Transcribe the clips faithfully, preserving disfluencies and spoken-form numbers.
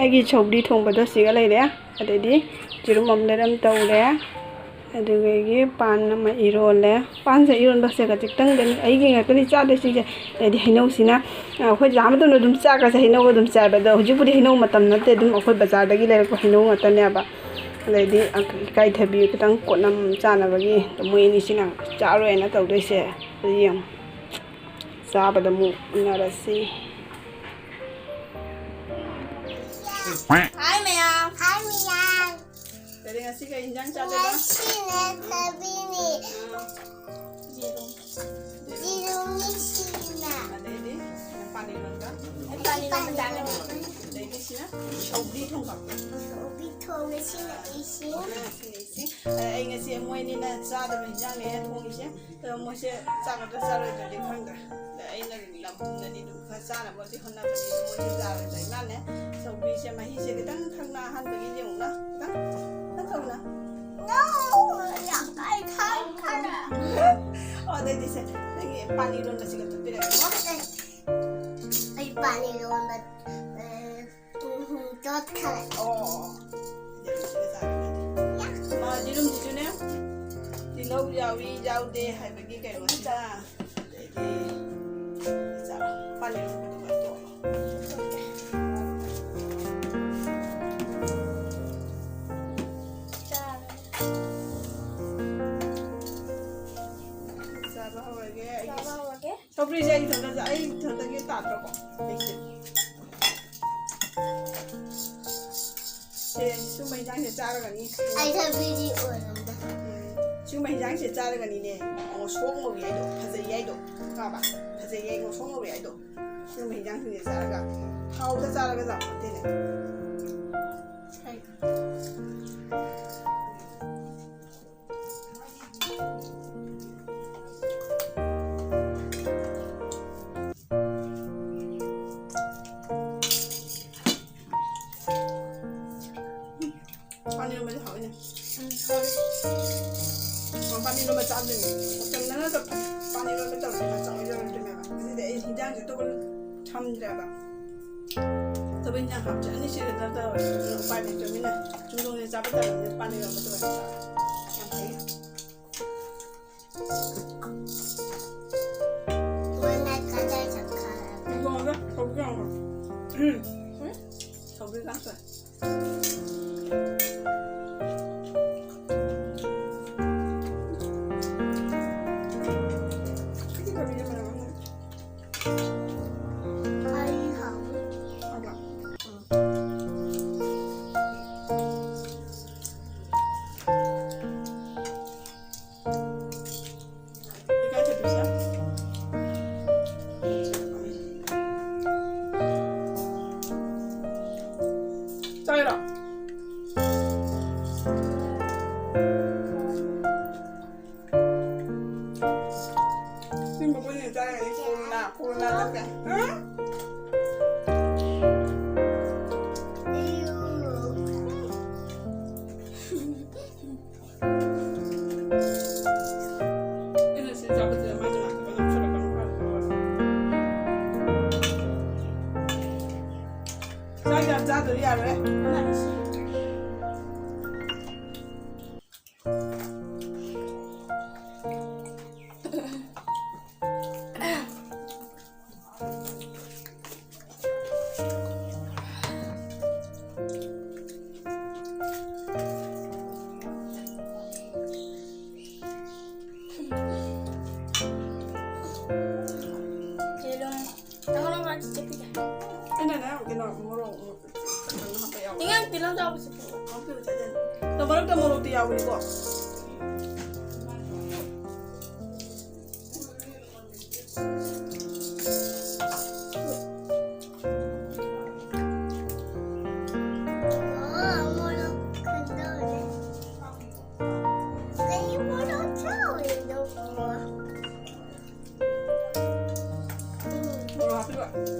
ꯑꯩꯒꯤ ꯁꯧꯒ꯭ꯔꯤ ꯊꯣꯡꯕꯗꯣ ꯁꯤꯒ ꯂꯩꯔꯦ꯫ ꯑꯗꯩꯗꯤ ꯌꯦꯔꯨꯝ ꯑꯃ ꯂꯩꯔꯝ ꯇꯧꯔꯦ꯫ ꯑꯗꯨꯗꯒꯤ ꯄꯥꯟ ꯑꯃ ꯏꯔꯣꯜꯂꯦ꯫ ꯄꯥꯟꯁꯦ ꯏꯔꯣꯟꯕꯁꯦ ꯈꯖꯤꯛꯇꯪꯗꯅꯤ, ꯑꯩꯒꯤ ꯉꯥꯛꯇꯅꯤ ꯆꯥꯗꯣꯏꯁꯤꯡꯁꯦ꯫ ꯑꯗꯩꯗꯤ ꯍꯩꯅꯧꯁꯤꯅ, ꯑꯩꯈꯣꯏ ꯆꯥꯕ ꯃꯇꯝꯗ ꯑꯗꯨꯝ ꯆꯥꯛꯀꯁꯦ ꯍꯩꯅꯧꯒ ꯑꯗꯨꯝ ꯆꯥꯏꯕ, ꯑꯗꯣ ꯍꯧꯖꯤꯛꯄꯨꯗꯤ ꯍꯩꯅꯧ ꯃꯇꯝ ꯅꯠꯇꯦ, ꯑꯗꯨꯝ ꯑꯩꯈꯣꯏ ꯕꯖꯥꯔꯗꯒꯤ ꯂꯩꯔꯛꯄ ꯍꯩꯅꯧ ꯉꯥꯛꯇꯅꯦꯕ꯫ ꯑꯗꯩꯗꯤ ꯏꯀꯥꯏꯊꯕꯤ ꯈꯤꯇꯪ ꯀꯣꯠꯅꯝ ꯆꯥꯅꯕꯒꯤ, ꯑꯗꯣ ꯃꯣꯏ ꯑꯅꯤꯁꯤꯅ ꯆꯥꯔꯣꯏꯅ ꯇꯧꯗꯣꯏꯁꯦ꯫ ꯑꯗꯨ ꯌꯦꯡꯉꯨ, ꯆꯥꯕꯗ ꯑꯃꯨꯛ ꯎꯅꯔꯁꯤ꯫ ꯍꯥꯏ ꯃꯌꯥꯝ꯫ ꯍꯥꯏ ꯃꯌꯥꯝ꯫ ꯀꯔꯤ ꯉꯁꯤ ꯀꯔꯤ ꯏꯟꯖꯥꯡ ꯆꯥꯗꯣꯏꯕ? ꯉꯁꯤꯅ ꯊꯕꯤꯅꯤ꯫ ꯑꯥ꯫ ꯌꯦꯔꯨꯝ꯫ ꯌꯦꯔꯨꯝꯅꯤ ꯁꯤꯅ꯫ ꯑꯗꯩꯗꯤ ꯄꯥꯟ ꯏꯔꯣꯟꯕ꯫ ꯄꯥꯟ ꯏꯔꯣꯟꯕ ꯆꯥꯒꯅꯤ꯫ ꯑꯗꯩꯗꯤ ꯁꯤꯅ ꯁꯧꯒ꯭ꯔꯤ ꯊꯣꯡꯕ꯫ ꯁꯧꯒ꯭ꯔꯤ ꯊꯣꯡꯕ ꯁꯤꯅ ꯏꯁꯤꯡ꯫ ꯑꯥ, ꯁꯤꯅ ꯏꯁꯤꯡ꯫ ꯑꯗ ꯑꯩ ꯉꯁꯤ ꯃꯣꯏ ꯑꯅꯤꯅ ꯆꯥꯗꯕ ꯏꯟꯖꯥꯡꯅꯦ ꯑꯩꯅ ꯊꯣꯡꯉꯤꯁꯦ꯫ ꯑꯗꯣ ꯃꯣꯏꯁꯦ ꯆꯥꯒꯗ꯭ꯔꯥ ꯆꯥꯔꯣꯏꯗ꯭ꯔꯗꯤ ꯈꯪꯗ꯭ꯔꯦ꯫ ꯑꯗ ꯑꯩꯅ ꯅꯝꯗꯅꯗꯤ ꯑꯗꯨꯝ ꯈꯔ ꯆꯥꯅꯕꯗꯤ ꯍꯣꯠꯅꯕꯅꯤ, ꯑꯗꯨ ꯃꯣꯏꯁꯦ ꯆꯥꯔꯣꯏꯗ꯭ꯔꯥ꯫ ꯏꯃꯥꯅꯦ ꯁꯧꯒ꯭ꯔꯤꯁꯦ ꯃꯍꯤꯁꯦ ꯈꯤꯇꯪ ꯊꯛꯅ ꯑꯍꯥꯟꯕꯒꯤ ꯌꯦꯡꯉꯨꯅ, ꯈꯤꯇꯪ, ꯈꯤꯇꯪ ꯊꯛꯎꯅ꯫ No, ꯌꯥꯝ ꯀꯥꯏ ꯊꯛꯈ꯭ꯔꯦ꯫ ꯑꯣ, ꯑꯗꯩꯗꯤ ꯁꯦ, ꯅꯪꯒꯤ ꯄꯥꯟ ꯏꯔꯣꯟꯕꯁꯤꯒ ꯇꯨꯞꯄꯤꯔꯒꯦꯀꯣ꯫ ꯑꯩ ꯄꯥꯟ ꯏꯔꯣꯟꯕ, ꯑ, ꯎꯝ, ꯇꯣꯠꯈ꯭ꯔꯦ꯫ ꯑꯣ, ꯑꯣ, ꯑꯣ꯫ ꯌꯦꯔꯨꯝꯁꯤꯒ ꯆꯥꯔꯒꯗꯤ꯫ ꯌꯥ꯫ ꯃꯥ ꯌꯦꯔꯨꯝꯁꯤꯁꯨꯅꯦ, ꯇꯤꯜꯍꯧ ꯌꯥꯎꯏ ꯌꯥꯎꯗꯦ ꯍꯥꯏꯕꯒꯤ ꯀꯩꯅꯣꯁꯤꯗ꯫ ꯑꯗꯩꯗꯤ ꯆꯥꯔꯣ꯫ ꯄꯥꯟ ꯏꯔꯣꯟꯕꯗꯨꯒ ꯇꯣꯠꯂꯣ꯫ ꯆꯥꯕ ꯍꯧꯔꯒꯦ ꯑꯩꯒꯤ꯫ ꯆꯥꯕ ꯍꯧꯔꯒꯦ꯫ ꯁꯧꯒ꯭ꯔꯤꯁꯦ ꯑꯩ ꯏꯊꯟꯇ ꯆꯥ-, ꯑꯩ ꯏꯊꯟꯇꯒꯤ ꯇꯥꯗ꯭ꯔꯣꯀꯣ? ꯂꯩꯇꯦ꯫ ꯁꯦ, ꯁꯨꯝꯕ ꯏꯟꯖꯥꯡꯁꯦ ꯆꯥꯔꯒꯅꯤ꯫ ꯑꯩ ꯁꯧꯒ꯭ꯔꯤꯗꯤ ꯑꯣꯏꯔꯝꯗꯦ꯫ ꯎꯝ, ꯁꯨꯝꯕ ꯏꯟꯖꯥꯡꯁꯦ ꯆꯥꯔꯒꯅꯤꯅꯦ, ꯉꯧꯁꯣꯛ ꯉꯧꯔꯤ ꯍꯥꯏꯗꯣ, ꯐꯖꯩ ꯍꯥꯏꯗꯣ, ꯈꯪꯉꯕ? ꯐꯖꯩ ꯍꯥꯏ, ꯉꯧꯁꯣꯛ ꯉꯧꯔꯤ ꯍꯥꯏꯗꯣ꯫ ꯁꯨꯝꯕ ꯏꯟꯖꯥꯡꯁꯤꯡꯁꯦ ꯆꯥꯔꯒ, ꯊꯥꯎꯗ ꯆꯥꯔꯒ ꯆꯥꯄꯣꯠꯇꯦꯅꯦ꯫ ꯍꯩ꯫ ꯄꯥꯟ ꯏꯔꯣꯟꯕꯁꯦ ꯍꯥꯎꯋꯤꯅꯦ꯫ ꯎꯝ, ꯍꯥꯎꯋꯤ꯫ ꯑꯣ, ꯄꯥꯟ ꯏꯔꯣꯟꯕ ꯆꯥꯗꯣꯏꯅꯦ꯫ ꯃꯇꯝꯗꯅ ꯄꯥꯟ ꯏꯔꯣꯟꯕ ꯇꯧꯔꯗꯤ ꯃꯆꯥ ꯑꯣꯏꯖꯔꯣꯏꯗꯣꯏꯅꯦꯕ꯫ ꯉꯁꯤꯗꯤ ꯑꯩ ꯍꯤꯟꯖꯥꯡꯁꯦ ꯑꯇꯣꯞꯄ ꯊꯝꯗ꯭ꯔꯦꯕ꯫ ꯏꯟꯖꯥꯡ ꯍꯥꯞꯁꯦ ꯑꯅꯤꯁꯤꯗ ꯅꯠꯇꯕ ꯎꯄꯥꯏ ꯂꯩꯇ꯭ꯔꯕꯅꯤꯅ ꯆꯨꯝꯗꯣꯡꯁꯦ ꯆꯥꯕ ꯇꯥꯔꯗꯤ ꯄꯥꯟ ꯏꯔꯣꯟꯕ ꯇꯧꯔꯒ ꯆꯥꯕ ꯌꯥꯝ ꯐꯩ꯫ ꯁꯧꯒ꯭ꯔꯤ ꯀꯥꯡꯁꯣꯏ꯫ ꯆꯥꯒꯦꯔꯣ? ꯁꯤ ꯃꯈꯣꯏꯅ ꯆꯥꯔꯤꯉꯩ ꯀꯣꯔꯣꯅꯥ, ꯀꯣꯔꯣꯅꯥ ꯆꯠꯈ꯭ꯔꯦ꯫ ꯍꯥ? ꯑꯩꯅ ꯁꯤ ꯆꯥꯕꯁꯤꯗ ꯃꯥꯏ ꯉꯥꯛꯇ ꯅꯞꯁꯜꯂꯛꯀꯅꯨ ꯍꯥꯏꯕ꯫ ꯆꯥꯛ ꯌꯥꯝ ꯆꯥꯗ꯭ꯔꯗꯤ ꯌꯥꯔꯣꯏ꯫ ꯌꯦꯔꯨꯝ꯫ ꯅꯪ ꯍꯣꯔꯦꯟ ꯀꯥꯏ ꯆꯠꯀꯦ? ꯑꯩꯅꯅꯦ, ꯀꯩꯅꯣ, ꯃꯣꯔꯣꯛ, ꯀꯩꯅꯣ ꯍꯥꯞꯄ ꯌꯥꯎꯕ꯫ ꯏꯉꯥꯡ ꯇꯤꯜꯍꯧ ꯆꯥꯕꯁꯨ ꯄꯨꯔꯛꯑꯣ꯫ ꯍꯥꯞꯄꯤꯕ ꯆꯠꯂꯦ꯫ ꯑꯗꯣ ꯃꯔꯛꯇ ꯃꯣꯔꯣꯛꯇꯤ ꯌꯥꯎꯕꯅꯤꯀꯣ꯫ ꯃꯣꯔꯣꯛ ꯍꯥꯞꯄꯤꯕ꯫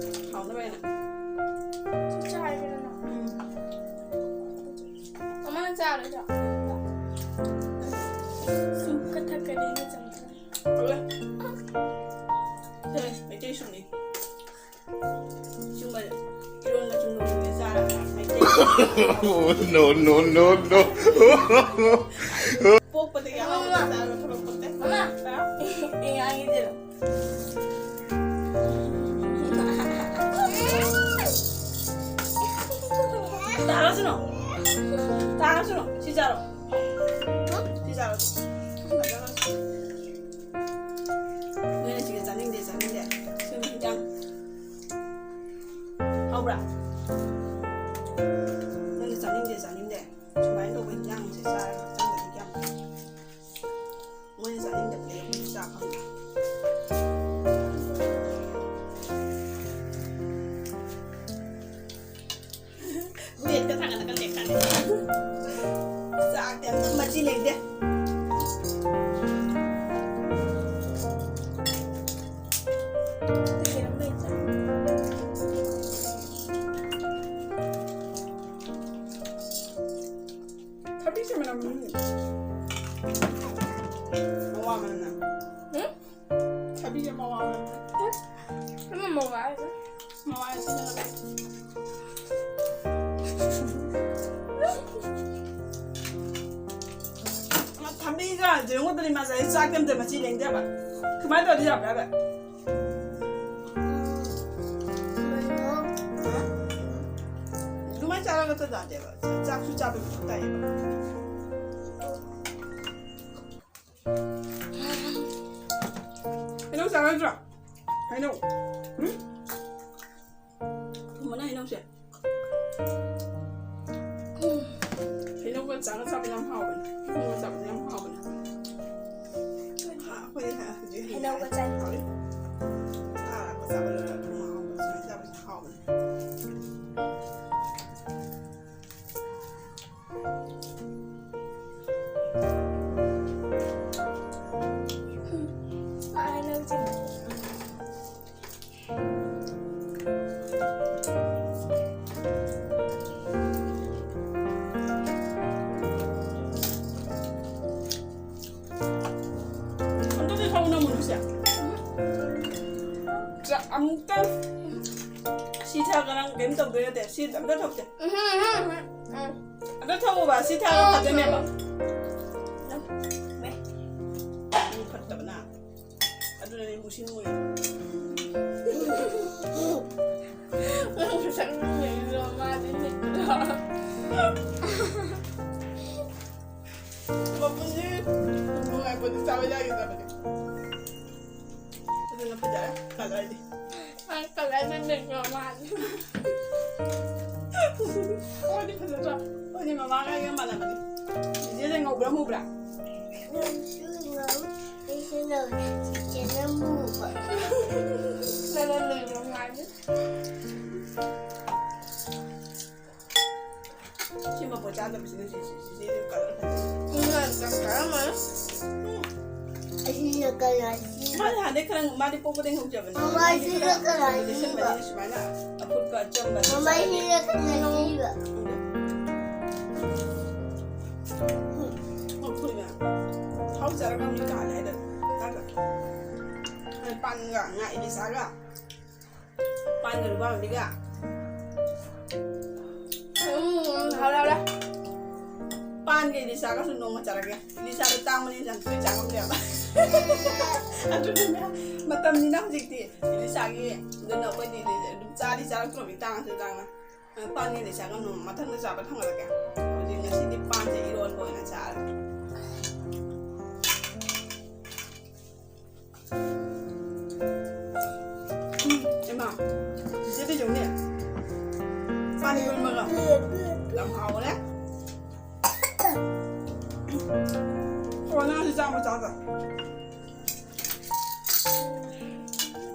ꯍꯥꯎꯅꯕ ꯍꯥꯏꯅ꯫ ꯆꯥꯔꯒꯦ ꯅꯪ꯫ ꯎꯝ꯫ ꯃꯃꯥꯅ ꯆꯥꯔꯣꯏꯗ꯭ꯔꯣ? ꯁꯨꯝ ꯀꯠꯊꯛꯀꯅꯤ ꯅꯆꯟ꯫ ꯍꯥꯎꯋꯦ꯫ ꯁꯦ, ꯃꯩꯇꯩ ꯁꯨꯝꯅꯤ꯫ ꯁꯨꯝꯕ ꯏꯔꯣꯟ ꯆꯨꯝꯅ ꯆꯥꯔꯒ Meitei Oh, no, no, no, no. ꯄꯣꯛꯄꯗꯒꯤ ꯑꯍꯥꯎꯕ ꯆꯥꯔꯒ ꯊꯣꯛꯂꯛꯄꯁꯦ꯫ ꯃꯃꯥ꯫ ꯍꯥ? ꯑꯩ ꯉꯥꯡꯉꯤꯁꯦ꯫ ꯇꯥꯔꯁꯅꯨ꯫ ꯇꯥꯔꯁꯅꯨ꯫ ꯁꯤ ꯆꯥꯔꯣ꯫ ꯁꯤ ꯆꯥꯔꯣ꯫ ꯅꯣꯏꯅ ꯁꯤꯒ ꯆꯥꯅꯤꯡꯗꯦ, ꯆꯥꯅꯤꯡꯗꯦ꯫ ꯁꯤ ꯍꯤꯟꯖꯥꯡ ꯍꯥꯎꯕ꯭ꯔꯥ? ꯅꯪꯅ ꯆꯥꯅꯤꯡꯗꯦ, ꯆꯥꯅꯤꯡꯗꯦ꯫ ꯁꯨꯃꯥꯏꯅ ꯇꯧꯕ ꯍꯤꯟꯖꯥꯡꯁꯦ ꯆꯥꯔꯒ ꯍꯛꯆꯥꯡꯗꯗꯤ ꯀꯌꯥꯝ ꯐꯩ? ꯃꯣꯏꯅ ꯆꯥꯅꯤꯡꯗꯕꯗꯤ ꯑꯩꯈꯣꯏ ꯆꯥ ꯐꯪꯗꯦ꯫ ꯄ꯭ꯂꯦꯠꯀ ꯊꯥꯡꯒꯠꯂꯒ ꯂꯦꯛꯀꯅꯤ꯫ ꯆꯥꯛꯇꯤ ꯑꯝꯇ ꯃꯆꯤ ꯂꯩꯇꯦ꯫ ꯊꯕꯤꯁꯦ ꯃꯅꯝ ꯃꯋꯥ ꯃꯅꯝ꯫ ꯎꯝ? ꯊꯕꯤꯁꯦ ꯃꯋꯥ ꯃꯅꯝ꯫ ꯎꯝ? ꯃꯋꯥ ꯍꯥꯏꯁꯦ? ꯃꯋꯥ ꯍꯥꯏꯁꯦ ꯅꯪ꯫ ꯊꯕꯤꯒ ꯌꯦꯔꯨꯝꯒꯗꯨꯗꯤ ꯃꯥꯁꯦ ꯑꯩ ꯆꯥꯛꯇꯤ ꯑꯝꯇ ꯃꯆꯤ ꯂꯦꯡꯗꯦꯕ꯫ ꯀꯃꯥꯏꯅ ꯇꯧꯔꯗꯤ ꯌꯥꯕ꯭ꯔꯥꯕ? ꯑꯗꯨꯃꯥꯏꯅ ꯆꯥꯔꯒ ꯆꯥꯗꯦꯕ꯫ ꯆꯥꯛꯁꯨ ꯆꯥꯕ ꯃꯊꯧ ꯇꯥꯏꯌꯦꯕ꯫ ꯍꯩꯅꯧ ꯆꯥꯔꯣꯏꯗ꯭ꯔꯣ? ꯍꯩꯅꯧ꯫ ꯎꯝ? ꯊꯨꯝꯕꯅ ꯍꯩꯅꯧꯁꯦ꯫ ꯎꯝ꯫ ꯍꯩꯅꯧꯒ ꯆꯥꯒ ꯆꯥꯕ ꯌꯥꯝ ꯍꯥꯎꯕꯅꯦ꯫ ꯊꯨꯝꯒ ꯆꯥꯕꯁꯦ ꯌꯥꯝ ꯍꯥꯎꯕꯅꯦ꯫ ꯑꯩꯈꯣꯏꯗꯤ ꯍꯧꯖꯤꯛ ꯍꯩꯅꯧꯒ ꯆꯥꯏ꯫ ꯍꯥꯎꯋꯤ꯫ ꯆꯥꯒ ꯆꯥꯕ ꯂꯣꯏꯔꯒ ꯊꯨꯝ ꯑꯍꯥꯎꯕ ꯁꯨꯃꯥꯏꯅ ꯆꯥꯕꯁꯦ ꯍꯥꯎꯕꯅꯦ꯫ ꯑꯝꯇꯗꯤ ꯍꯧꯅ ꯃꯨꯟꯅꯁꯦ꯫ ꯆꯥ-, ꯑꯃꯨꯛꯇꯪ꯫ ꯁꯤ ꯊꯛꯑꯒ ꯅꯪ ꯀꯩꯝ ꯇꯧꯗꯣꯏ ꯅꯠꯇꯦ꯫ ꯁꯤ ꯑꯝꯇ ꯊꯛꯁꯦ꯫ ꯎꯝ, ꯎꯝ, ꯎꯝ, ꯎꯝ꯫ ꯑꯝꯇ ꯊꯛꯑꯣꯕ꯫ ꯁꯤ ꯊꯛꯑꯒ ꯐꯗꯣꯏꯅꯦꯕ꯫ ꯎꯝ꯫ ꯃꯤ ꯐꯠꯇꯕꯅ꯫ ꯑꯗꯨꯅꯅꯦ ꯃꯨꯁꯤ ꯃꯨꯔꯤꯗꯣ꯫ ꯅꯪꯁꯨ ꯁꯛ ꯅꯨꯡꯁꯤꯗ꯭ꯔꯣ? ꯃꯥꯗꯤ ꯅꯨꯡꯁꯤꯗ꯭ꯔꯣ? ꯃꯄꯨꯟꯁꯤ ꯅꯨꯡꯉꯥꯏꯄꯣꯠꯇꯦ, ꯆꯥꯕ ꯌꯥꯈꯤꯗꯕꯅꯦ꯫ ꯑꯗꯨꯅ ꯐꯖꯔꯦ, ꯀꯂꯔꯗꯤ꯫ ꯃꯥ ꯀꯂꯔ ꯅꯪ ꯅꯪ ꯃꯥꯜꯂꯦ꯫ ꯃꯣꯏꯗꯤ ꯐꯖꯗ꯭ꯔꯣ? ꯃꯣꯏꯗꯤ ꯃꯃꯥꯒ ꯑꯩꯒ ꯃꯥꯟꯅꯕꯅꯤ꯫ ꯆꯤꯆꯦꯁꯦ ꯉꯧꯕ꯭ꯔꯥ ꯃꯨꯕ꯭ꯔꯥ? ꯅꯪꯁꯨ ꯉꯧ, ꯑꯩꯁꯨ ꯉꯧ꯫ ꯆꯤꯆꯦꯅ ꯃꯨꯕ꯫ ꯅꯪꯅ ꯂꯣꯏꯕ ꯃꯥꯜꯂꯦ꯫ ꯁꯤ ꯃꯄꯣꯠ ꯆꯥꯗꯕꯁꯤꯅ ꯁꯤ, ꯁꯤ, ꯁꯤ, ꯁꯤ ꯀꯂꯔ ꯐꯖꯩ꯫ ꯎꯝ, ꯌꯥꯝ ꯆꯥꯔꯝꯃꯅꯤ꯫ ꯑꯁꯤꯅ ꯀꯂꯔ ꯁꯤꯕ꯫ ꯃꯥꯗꯤ ꯍꯥꯟꯅꯗꯩ ꯈꯔ, ꯃꯥꯗꯤ ꯄꯣꯛꯄꯗꯩ ꯍꯧꯖꯕꯅꯦ꯫ ꯃꯃꯥꯏꯁꯤꯅ ꯀꯂꯔ ꯁꯤꯕ꯫ ꯂꯩꯁꯟꯕꯅꯤꯅ ꯁꯨꯃꯥꯏꯅ ꯑꯐꯨꯠꯄ ꯑꯆꯝꯕ ꯑꯗꯨꯝ ꯆꯥꯏꯌꯦ꯫ ꯃꯃꯥꯏꯁꯤꯅ ꯀꯂꯔ ꯁꯤꯕ꯫ ꯎꯝ꯫ ꯎꯝ, ꯊꯥꯎ ꯆꯥꯔꯒ ꯑꯃꯨꯛ ꯇꯥꯜꯂꯦ ꯍꯥꯏꯗꯣ꯫ ꯅꯠꯇ꯭ꯔꯣ? ꯄꯥꯟꯒ ꯉꯥ ꯏꯂꯤꯁꯥꯒ꯫ ꯄꯥꯟꯒ ꯂꯨꯄꯥꯝꯗꯤꯒ꯫ ꯎꯝ, ꯍꯥꯎꯔꯦ, ꯍꯥꯎꯔꯦ꯫ ꯄꯥꯟꯒ ꯏꯂꯤꯁꯥꯒꯁꯨ ꯅꯣꯡꯃ ꯆꯥꯔꯛꯀꯦ꯫ ꯏꯂꯤꯁꯥꯗꯣ ꯇꯥꯡꯕꯅꯤꯅ ꯌꯥꯝ ꯇꯣꯏꯅ ꯆꯥ ꯉꯝꯗꯦꯕ꯫ ꯑꯗꯨꯅꯅꯦ, ꯃꯇꯝꯅꯤꯅ ꯍꯧꯖꯤꯛꯇꯤ ꯏꯂꯤꯁꯥꯒꯤ꯫ ꯑꯗꯨꯅ ꯑꯩꯈꯣꯏꯗꯤ ꯑꯗꯨꯝ ꯆꯥꯗꯤ ꯆꯥꯔꯛꯇ꯭ꯔꯕꯅꯤ, ꯇꯥꯡꯉꯁꯨ ꯇꯥꯡꯅ꯫ ꯄꯥꯟꯒ ꯏꯂꯤꯁꯥꯒ ꯅꯣꯡꯃ ꯃꯊꯪꯗ ꯆꯥꯕ ꯊꯥꯡꯒꯠꯂꯛꯀꯦ꯫ ꯍꯧꯖꯤꯛ ꯉꯁꯤꯗꯤ ꯄꯥꯟꯁꯦ ꯏꯔꯣꯟꯕ ꯑꯣꯏꯅ ꯆꯥꯔꯒꯦ꯫ ꯎꯝ, ꯏꯃꯥ, ꯆꯤꯆꯦꯗꯤ ꯌꯦꯡꯉꯨꯅꯦ꯫ ꯄꯥꯅꯤ ꯄꯨꯔꯤ ꯃꯪꯒꯜ꯫ ꯌꯥꯝ ꯍꯥꯎꯕꯅꯦ꯫ ꯑꯣ, ꯅꯪ ꯍꯧꯖꯤꯛ ꯆꯥꯕ ꯆꯥꯗ꯫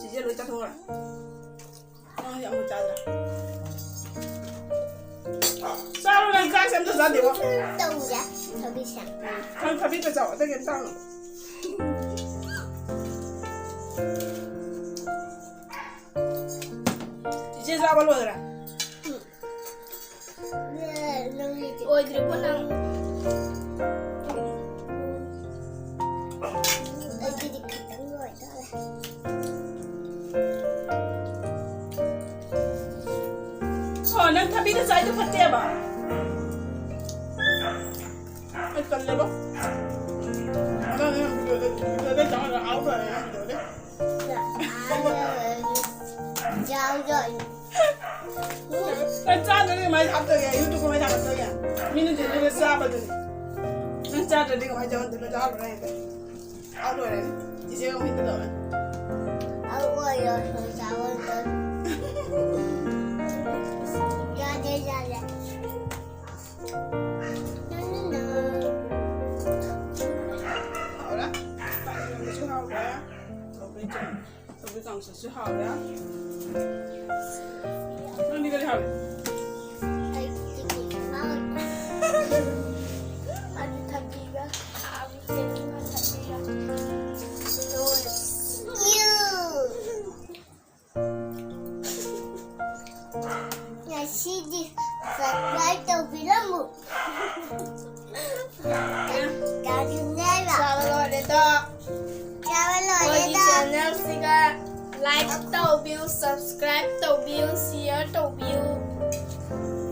ꯆꯤꯆꯦ ꯂꯣꯏ ꯆꯥꯊꯣꯛꯈ꯭ꯔꯦ꯫ ꯅꯪ ꯌꯥꯝ ꯆꯥꯗ꯭ꯔꯥ? ꯆꯥꯔꯣ, ꯅꯪ ꯆꯥꯛꯁꯦ ꯑꯝꯇ ꯆꯥꯗꯦꯕꯣ꯫ ꯇꯧꯁꯦ, ꯊꯕꯤꯁꯦ꯫ ꯅꯪ ꯊꯕꯤꯗ ꯆꯥꯎ, ꯑꯇꯩ ꯀꯩꯝ ꯆꯥꯔꯨꯅꯨ꯫ ꯆꯤꯆꯦ ꯆꯥꯕ ꯂꯣꯏꯈ꯭ꯔꯦ꯫ ꯎꯝ꯫ ꯑꯣꯏꯗ꯭ꯔꯤꯕꯣ ꯅꯪ? ꯑꯩꯒꯤꯗꯤ ꯈꯤꯇꯪ ꯂꯣꯏꯗꯧꯔꯦ꯫ ꯅꯨꯄꯤꯅ ꯆꯥꯏꯗꯣ ꯐꯠꯇꯦꯕ꯫ ꯑꯩ ꯇꯜꯂꯦꯕꯣ꯫ ꯅꯪ ꯅꯪ ꯚꯤꯗꯤꯑꯣꯗ, ꯚꯤꯗꯤꯑꯣꯗ ꯆꯪꯉꯒ ꯑꯥꯎ ꯇꯧꯔꯦ ꯅꯪ ꯚꯤꯗꯤꯑꯣꯗ꯫ ꯅꯪ ꯆꯥꯗ꯭ꯔꯗꯤ ꯀꯃꯥꯏꯅ ꯍꯥꯞꯇꯣꯏꯒꯦ? YouTube ꯀꯃꯥꯏꯅ ꯊꯥꯒꯠꯇꯣꯏꯒꯦ? ꯃꯤꯅ ꯚꯤꯗꯤꯑꯣꯗ ꯆꯥꯕꯗꯨꯅꯤ꯫ ꯅꯪ ꯆꯥꯗ꯭ꯔꯗꯤ ꯀꯃꯥꯏꯅ ꯆꯥꯍꯟꯗꯣꯏꯕ? ꯆꯥꯍꯜꯂꯣꯏ ꯍꯥꯏꯗꯤ꯫ ꯑꯥꯎ ꯂꯣꯏꯔꯦ꯫ ꯆꯤꯆꯦ ꯑꯃꯨꯛ ꯍꯤꯞꯀꯗꯧꯔꯦ꯫ ꯑꯥꯎ ꯑꯣꯏꯔꯣ, ꯆꯥꯍꯜꯂꯣꯏ꯫ ꯌꯥꯗꯦ, ꯌꯥꯗꯦ꯫ ꯍꯥꯎꯔꯦ꯫ ꯄꯥꯛꯅꯝꯁꯨ ꯍꯥꯎꯔꯦ꯫ ꯁꯧꯒ꯭ꯔꯤ ꯆꯝ-, ꯁꯧꯒ꯭ꯔꯤ ꯀꯥꯡꯁꯨꯁꯨ ꯍꯥꯎꯔꯦ꯫ ꯅꯪꯗꯤ ꯀꯔꯤ ꯍꯥꯎꯔꯤ? ꯑꯩꯗꯤ ꯀꯩꯅꯣ ꯍꯥꯎꯔꯦ꯫ ꯑꯂꯨ ꯊꯕꯤꯒ ꯈꯥꯃꯦꯟꯒ ꯊꯕꯤꯒ꯫ ꯂꯣꯏꯔꯦ꯫ ꯉꯁꯤꯗꯤ subscribe ꯇꯧꯕꯤꯔꯝꯃꯨ꯫ ꯀꯔꯤꯅꯦꯕ? ꯆꯥꯕ ꯂꯣꯏꯔꯦꯗꯣ꯫ ꯆꯥꯕ ꯑꯩꯈꯣꯏꯒꯤ ꯂꯣꯏꯔꯦꯗꯣ꯫ Channelꯁꯤꯒ like ꯇꯧꯕꯤꯌꯨ, subscribe ꯇꯧꯕꯤꯌꯨ, share ꯇꯧꯕꯤꯌꯨ꯫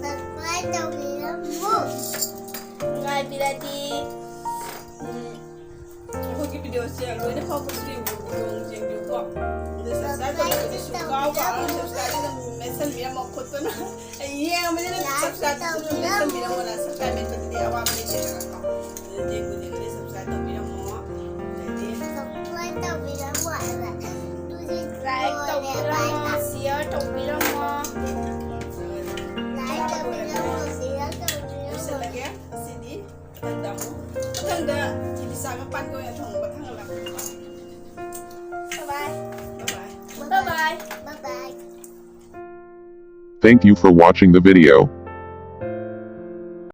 Subscribe ꯇꯧꯕꯤꯔꯝꯃꯨ꯫ ꯅꯨꯡꯉꯥꯏꯕꯤꯔꯗꯤ, ꯎꯝ, ꯑꯩꯈꯣꯏꯒꯤ videoꯁꯦ ꯂꯣꯏꯅ ꯐꯥꯎꯕꯁꯨ ꯌꯦꯡꯕꯤꯌꯨ, ꯌꯦꯡꯕꯤꯌꯨꯀꯣ꯫ ꯑꯗꯨ subscribe ꯇꯧꯕꯤꯕꯗꯨꯁꯨ ꯀꯥꯎ ꯀꯥꯎꯔꯅꯨ, subscribe ꯑꯗꯨꯝ ꯃꯦꯟꯁꯤꯟꯕꯤꯔꯝꯃꯣ ꯈꯣꯠꯇꯅ꯫ ꯑꯩ ꯌꯦꯡꯉꯕꯅꯤꯅ subscribe ꯑꯗꯨꯝ ꯃꯦꯟꯁꯤꯟꯕꯤꯔꯝꯃꯣꯅ, subscribe ꯃꯦꯟꯕꯗꯨꯗꯤ ꯑꯋꯥꯕ ꯂꯩꯇꯦꯗꯅꯀꯣ꯫ ꯑꯗꯨ ꯌꯦꯡꯕꯨ ꯌꯦꯡꯉꯗꯤ subscribe ꯇꯧꯕꯤꯔꯝꯃꯣ꯫ ꯑꯗꯩꯗꯤ subscribe ꯇꯧꯕꯤꯔꯝꯃꯣ ꯍꯥꯏꯕ꯫ ꯑꯗꯨꯗꯤ like ꯇꯧꯕꯤꯔꯝꯃꯣ, share ꯇꯧꯕꯤꯔꯝꯃꯣ꯫ Like ꯇꯧꯕꯤꯔꯝꯃꯣ, share ꯇꯧꯕꯤꯔꯝꯃꯣ꯫ ꯂꯣꯏꯁꯤꯜꯂꯒꯦ ꯉꯁꯤꯗꯤ꯫ ꯃꯊꯪꯗ ꯑꯃꯨꯛ, ꯃꯊꯪꯗ ꯏꯂꯤꯁꯥꯒ ꯄꯥꯟꯒ ꯑꯣꯏꯅ ꯊꯣꯡꯕ ꯊꯥꯡꯒꯠꯂꯛꯄ꯫ Bye bye. Bye bye. Bye bye. Bye bye. Thank you for watching the video.